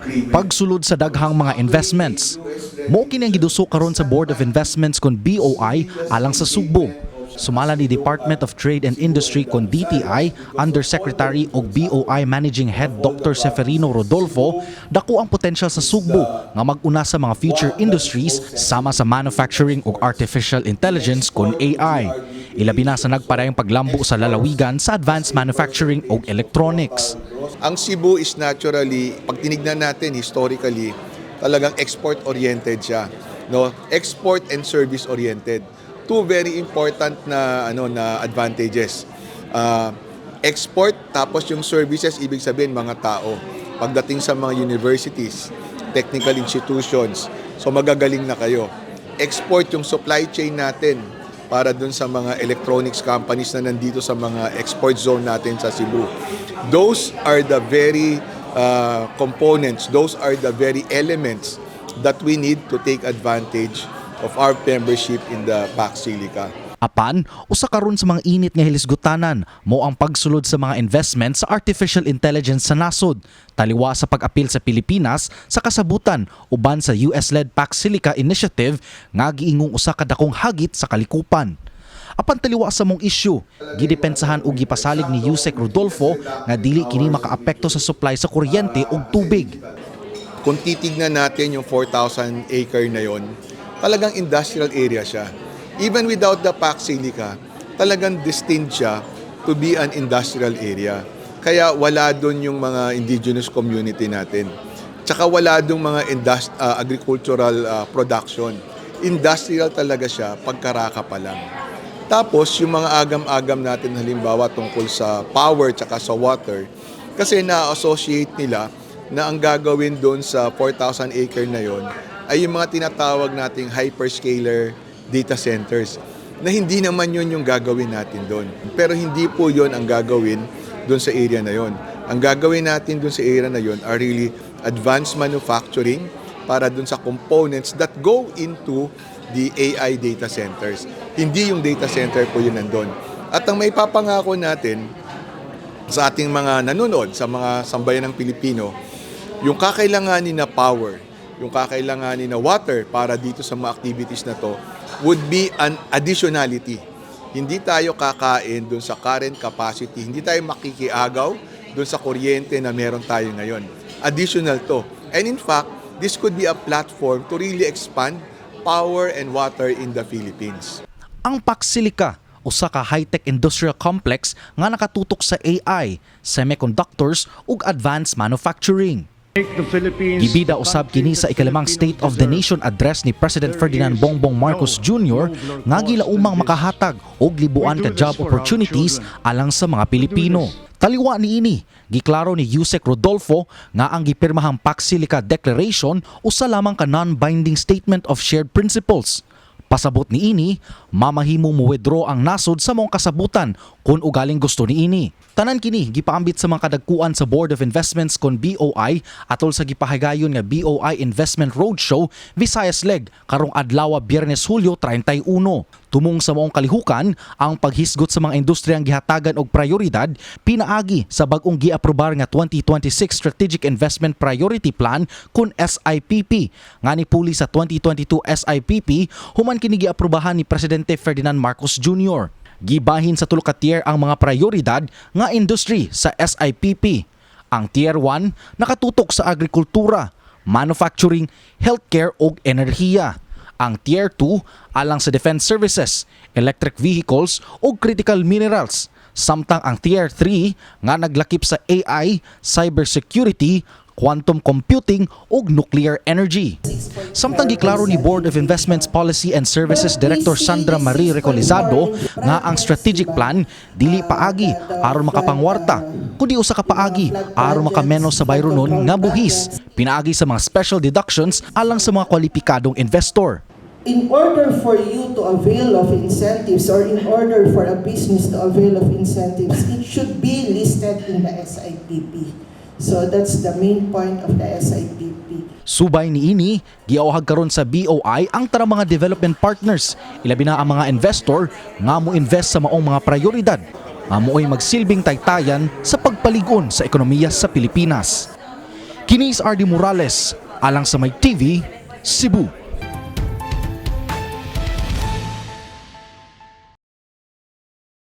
agreement. Pagsulod sa daghang mga investments. Mao kini ang giduso karon sa Board of Investments kon BOI alang sa Sugbo. Sumala ni Department of Trade and Industry kon DTI Undersecretary ug BOI Managing Head Dr. Seferino Rodolfo, dako ang potensyal sa Sugbo nga mag-una sa mga future industries sama sa manufacturing ug artificial intelligence kon AI. Ilabi na sa nagpadayong paglambo sa lalawigan sa advanced manufacturing ug electronics. Ang Cebu is naturally, pag tinignan natin historically, talagang export-oriented siya. No? Export and service-oriented. Two very important na ano na advantages. Export tapos yung services, ibig sabihin mga tao. Pagdating sa mga universities, technical institutions, so magagaling na kayo. Export yung supply chain natin para dun sa mga electronics companies na nandito sa mga export zone natin sa Cebu. Those are the very components, those are the very elements that we need to take advantage of our membership in the Pax Silica. Apan, usa karon sa mga init nga hilisgutanan mao ang pagsulod sa mga investment sa artificial intelligence sa nasod, taliwa sa pag-apil sa Pilipinas sa kasabutan uban sa US-led Pax Silica Initiative nga giingong usa ka dakong hagit sa kalikupan. Apan taliwa sa maong issue, gidepensahan og gipasalig ni Usec Rodolfo nga dili kini makaapekto sa supply sa kuryente ug tubig. Kung titignan natin yung 4,000 acre na yon, talagang industrial area siya. Even without the Pax Silica, talagang destined siya to be an industrial area. Kaya wala doon yung mga indigenous community natin. Tsaka wala doon mga agricultural production. Industrial talaga siya pagkaraka pa lang. Tapos, yung mga agam-agam natin halimbawa tungkol sa power tsaka sa water, kasi na-associate nila na ang gagawin doon sa 4,000 acre na yon ay yung mga tinatawag nating hyperscaler data centers na hindi naman yun yung gagawin natin doon. Pero hindi po yun ang gagawin doon sa area na yon. Ang gagawin natin doon sa area na yon are really advanced manufacturing para doon sa components that go into the AI data centers. Hindi yung data center po yun nandun. At ang maipapangako natin sa ating mga nanonood, sa mga sambayanang Pilipino, yung kakailanganin na power, yung kakailanganin na water para dito sa mga activities na to would be an additionality. Hindi tayo kakain dun sa current capacity, hindi tayo makikiagaw dun sa kuryente na meron tayo ngayon. Additional to. And in fact, this could be a platform to really expand power and water in the Philippines. Ang Pax Silica, usa ka high-tech industrial complex nga nakatutok sa AI, semiconductors ug advanced manufacturing. Gibida usab kini sa ikalimang State of the Nation Address ni President Ferdinand Bongbong Marcos Jr. nga gilaumang makahatag og libuan ka job opportunities alang sa mga Pilipino. Taliwa niini, giklaro ni Usec Rodolfo nga ang gipirmahang Pax Silica Declaration usa lamang ka non-binding statement of shared principles. Pasabot niini, mamahimong mo-withdraw ang nasod sa maong kasabutan kung ugaling gusto niini. Tanan kini gipaambit sa mga kadagkuan sa Board of Investments kon BOI atol sa gipahigayon nga BOI Investment Roadshow Visayas Leg karong adlaw, Biyernes, Hulyo 31. Tumong sa maong kalihukan ang paghisgot sa mga industriyang gihatagan og prioridad pinaagi sa bag-ong giaprobar nga 2026 Strategic Investment Priority Plan kun SIPP nga nipuli sa 2022 SIPP human kini giaprobahan ni Presidente Ferdinand Marcos Jr. Gibahin sa tulo ka tier ang mga prioridad nga industry sa SIPP. Ang Tier 1 nakatutok sa agrikultura, manufacturing, healthcare ug enerhiya. Ang Tier 2 alang sa defense services, electric vehicles ug critical minerals. Samtang ang Tier 3 nga naglakip sa AI, cybersecurity, quantum computing ug nuclear energy. Samtang giklaro ni Board of Investments Policy and Services Director Sandra Marie Recolizado nga ang strategic plan dili paagi aron makapangwarta kundi usa ka paagi aron makamenos sa bayronon nga buhis pinaagi sa mga special deductions alang sa mga kwalipikadong investor. In order for you to avail of incentives or in order for a business to avail of incentives, it should be listed in the SIPP. So that's the main point of the SIPP. Subay niini, giawhag karon sa BOI ang tanang mga development partners, ilabi na ang mga investor nga mo invest sa maong mga prioridad nga mooy magsilbing taytayan sa pagpalig-on sa ekonomiya sa Pilipinas. Kini si RD Morales, alang sa May TV, Cebu.